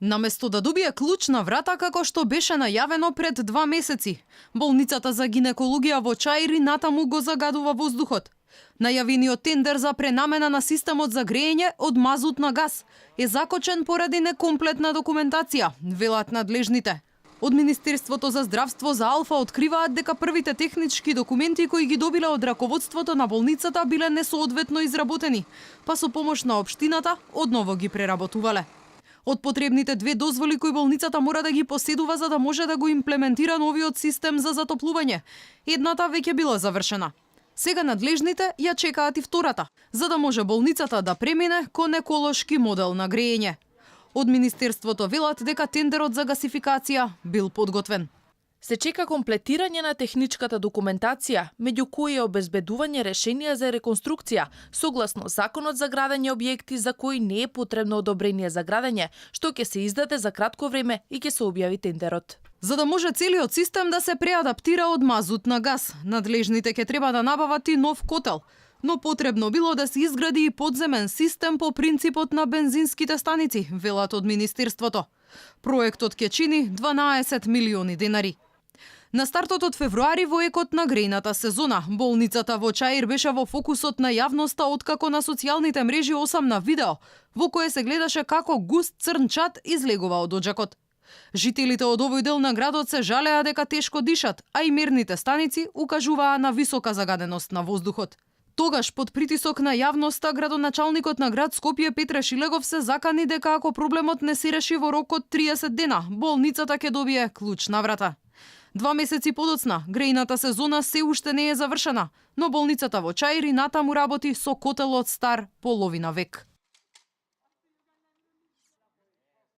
Наместо да добие клуч на врата како што беше најавено пред 2 месеци, болницата за гинекологија во Чаир натаму го загадува воздухот. Најавениот тендер за пренамена на системот за грејење од мазут на газ е закочен поради некомплетна документација, велат надлежните. Од Министерството за здравство за Алфа откриваат дека првите технички документи кои ги добиле од раководството на болницата биле несоодветно изработени, па со помош на општината одново ги преработувале. Од потребните 2 дозволи кои болницата мора да ги поседува за да може да го имплементира новиот систем за затоплување, едната веќе била завршена. Сега надлежните ја чекаат и втората, за да може болницата да премине кон еколошки модел на грејење. Од Министерството велат дека тендерот за гасификација бил подготвен. Се чека комплетирање на техничката документација, меѓу кои е обезбедување решенија за реконструкција, согласно Законот за градење објекти за кои не е потребно одобрение за градење, што ќе се издаде за кратко време и ќе се објави тендерот. За да може целиот систем да се преадаптира од мазут на газ, надлежните ќе треба да набават и нов котел, но потребно било да се изгради и подземен систем по принципот на бензинските станици, велат од Министерството. Проектот ќе чини 12 милиони денари. На стартот од февруари во екот на грејната сезона, болницата во Чаир беше во фокусот на јавноста откако на социјалните мрежи осамна видео, во кое се гледаше како густ црн чад излегува од оџакот. Жителите од овој дел на градот се жалеа дека тешко дишат, а и мерните станици укажуваа на висока загаденост на воздухот. Тогаш, под притисок на јавноста, градоначалникот на град Скопје Петре Шилегов се закани дека ако проблемот не се реши во рок од 30 дена, болницата ќе добие клуч на врата. 2 месеци подоцна, грејната сезона се уште не е завршена, но болницата во Чаир натаму работи со котелот стар половина век.